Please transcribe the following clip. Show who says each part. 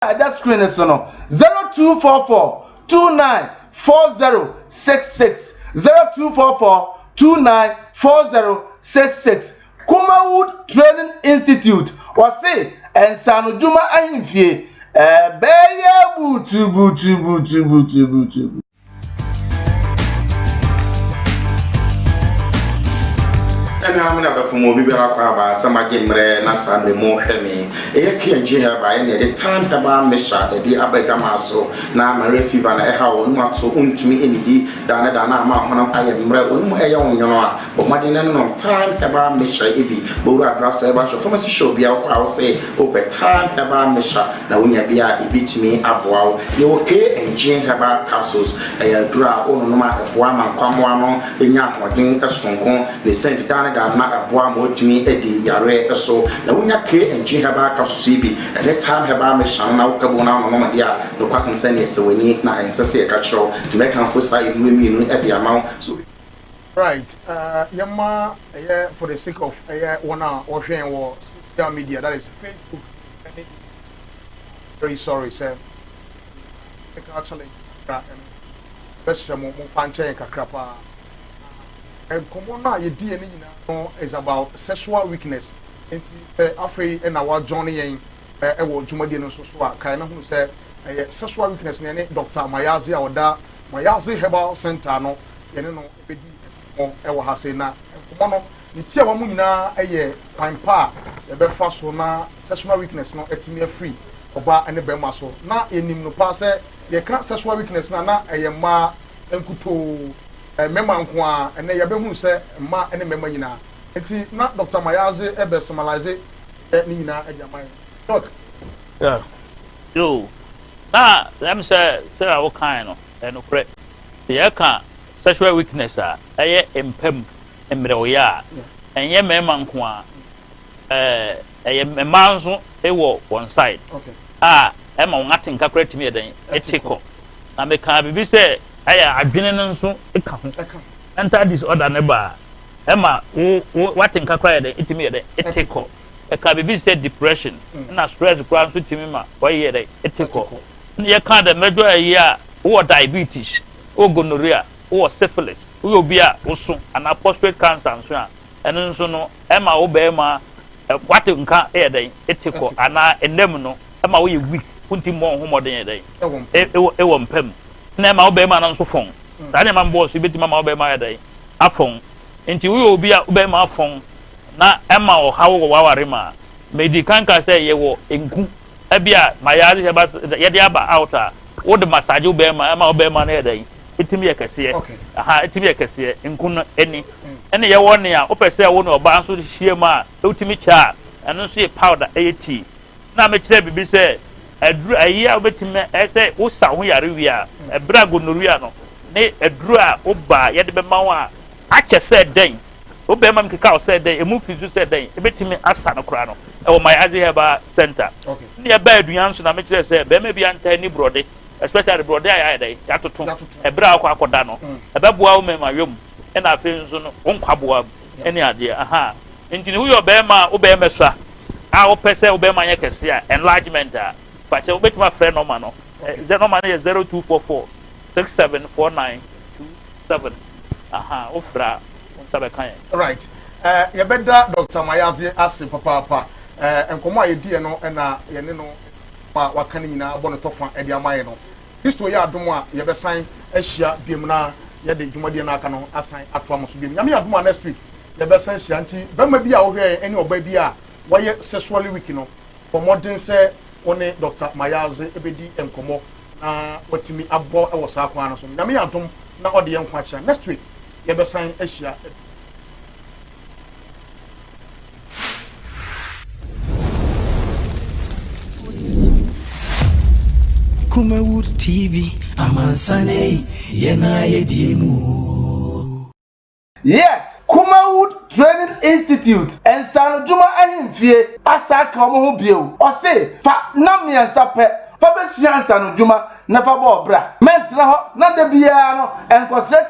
Speaker 1: Ɛda screen no so no, 0244 29 40 66, 0244 29 40 66. Kumawood Training Institute, wɔse nsanodwuma ahemfie ɛbɛyɛ butubutubutubutubutu.
Speaker 2: Anuanom ne adɔfo mu, obi biara kɔ aba sɛ magye mmerɛ na saa mmerɛ mu hwɛ me. Ɛyɛ KNG Herbal ɛne ɛde Time Herbal Mixture ɛde aba adwamaa so na malaria fever na ɛha wo mu ato, wontumi ɛnidi daa ne daa na ama honam ayɛ mmerɛ, wɔn mu ɛyɛ wo nwono a, bɔ mmɔden na nom Time Herbal Mixture. Ebi bɔwura drugstore, herbal shop, pharmacy shop bia wokɔ a, wo sɛ wopɛ Time Herbal Mixture na wonya bi a ebitumi aboa wo. Yɛwɔ KNG Herbal Capsules, ɛyɛ aduro a wononom a ɛboa ma nkwammoa no nya ahoɔden sononko ne sɛnti daa ne daa na ɛboa ma wotumi adi yareɛ so. Na wonya KNG Herbal Capsules yi bi ɛne Time Herbal Mixture no na woka bu na wononom deɛ a, nokwasɛm sɛ neɛ sɛ w'ani na ɛnsɛ sɛ yɛka kyerɛ wo nti mɛkamfo saa nnuro mmienu de ama wo so.
Speaker 3: Right, yɛma ɛyɛ for the sake of ɛyɛ wɔn a wɔhwɛ yɛn wɔ social media, that is Facebook ɛne, very sorry sɛ technical challenge kakra ɛno bɛsrɛ mo, momfa nkyɛn kakra paa. Nkɔmmɔ no a yɛdi yɛn nyinaa no is about sexual weakness, nti sɛ afei ɛna wajoin yɛn ɛwɔ dwumadie no nso so a, kae na hunu sɛ ɛyɛ sexual weakness na yɛne Dr. Mayaze a ɔda Mayaze Herbal Center no, yɛne no bɛdi nkɔmmɔ ɛwɔ ha sei. Na nkɔmmɔ no ne ti a wɔn mu nyinaa yɛ kwan pa a yɛbɛfa so na sexual weakness no atumi afiri ɔbaa ne bɛrima so. Na yɛnim no paa sɛ yɛka sexual weakness na ɛyɛ mmaa nkutoo, mmarima nko a, ɛnɛ yɛbɛhunu sɛ mmaa ne mmarima nyinaa. Nti na Dr. Mayaze ɛbɛ summarize ne nyinaa ɛde ama yɛn, Doc.
Speaker 4: Yeah. Yo, na ɛm sɛ a wokan no, ɛnokorɛ sɛ yɛka sexual weakness a, ɛyɛ mpam mmerɛwyɛ a ɛnyɛ mmarima nko a, ɛyɛ mmaa nso wɔ wɔn side a ɛma wɔn ate nka koraa tumi yɛ dɛn ɛte kɔ. Na meka biribi sɛ ɛyɛ adwene no nso ka ho, mental disorder ne ba a ɛma wo wo wate nka koraa yɛ dɛn ɛtumi yɛ dɛn ɛte kɔ. Ɛka biribi sɛ depression ɛna stress koraa nso tumi ma wɔyɛ dɛn ɛte kɔ. Ɛna yɛka dɛ mɛdɔ ayi a wowɔ diabetes, wowɔ gonorrhea, wowɔ syphilis, woyɛ obi a woso anaa prostate cancer nso a, ɛno nso no ɛma wo bɛrima wate nka yɛ dɛn ɛte kɔ anaa ɛnam no ɛma woyɛ weak, wonti mmɔ wo ho mmɔden yɛ dɛn ɛwɔ mpam na ɛma wo bɛrima no nso fɔn. Saa nneɛma mbɔɔ so ebɛtumi ama wo bɛrima yɛ dɛn afɔn. Nti woyɛ obi a wo bɛrima afɔn na ɛma ɔhaw wɔ waware ma medi kanka sɛ yɛwɔ nku ɛbi a Mayaze hyɛ ba yɛde aba out a wode massage wo bɛrima, ɛma wo bɛrima no yɛ dɛn ɛtumi yɛ kɛseɛ. Aha, ɛtumi yɛ kɛseɛ. Nku no ani ɛne yɛwɔ nea wopɛ sɛ wo ne ɔbaa nso hyia mu a wotumi kyɛ a, ɛno nso yɛ powder, ɛyɛ tea. Na mekyerɛ biribi sɛ aduru ayi a wobɛtumi ɛsɛ wosa wo ho yare wie a, ɛberɛ a gonorrhea no ne aduru a woba yɛde bɛma wo a akyɛ sɛ dɛn wo bɛrima mu keka wo sɛ dɛn emu fi so sɛ dɛn ebɛtumi asa no koraa no, ɛwɔ Mayaze Herbal Center. Ne yɛba aduan nso na mekyerɛ sɛ bɛrima bi antaa ni borɔde, especially borɔde a yɛayɛ dɛn yɛatoto. Ɛberɛ a wokɔ akɔda no, ɛbɛboa wo mɛma yom, ɛna afei nso no wo nkwaboa mu ɛne adeɛ aha. Nti ne woyɛ ɔbɛrima a wo bɛrima sua a wopɛ sɛ wo bɛrima nyɛ kɛse a, enlargement a, fakyɛ wobɛtumi afrɛ nɔma no. Nɔma no yɛ 0244 674927. Aha, wofrɛ a wo nsa bɛka yɛn.
Speaker 3: Right, yɛbɛda Dr. Mayaze ase papaapa. Nkɔmmɔ a yɛdiɛ no ɛna yɛne no a waka no nyinaa bɔ ne tɔfa ɛde ama yɛ no. Kristo yɛ adom a, yɛbɛsan ahyia biom na yɛde dwumadie no aka no asan atoa mo so biom. Nyame adom a, next week yɛbɛsan hyia. Nti bɛrima bi a wohwɛ yɛn ɛne ɔbaa bi a wɔyɛ sexually weak no, bɔ mmɔden sɛ wo ne Dr. Mayaze bɛdi nkɔmmɔ na watumi abɔ wɔ saa kwan no so. Nyame yɛ adom na ɔde yɛn nkwa akyerɛ, next week yɛbɛsan ahyia.
Speaker 5: Kumawood TV, amansane yɛn a yɛdie mu.
Speaker 1: Yes, Kumawood Training Institute, nsanodwuma ahemfie asa aka wɔn ho bio. Ɔse fa na mmiɛnsa pɛ fa bɛsua nsanodwuma na fa bɔ ɔbra. Mɛntena hɔ na da biara no nkɔsrɛ.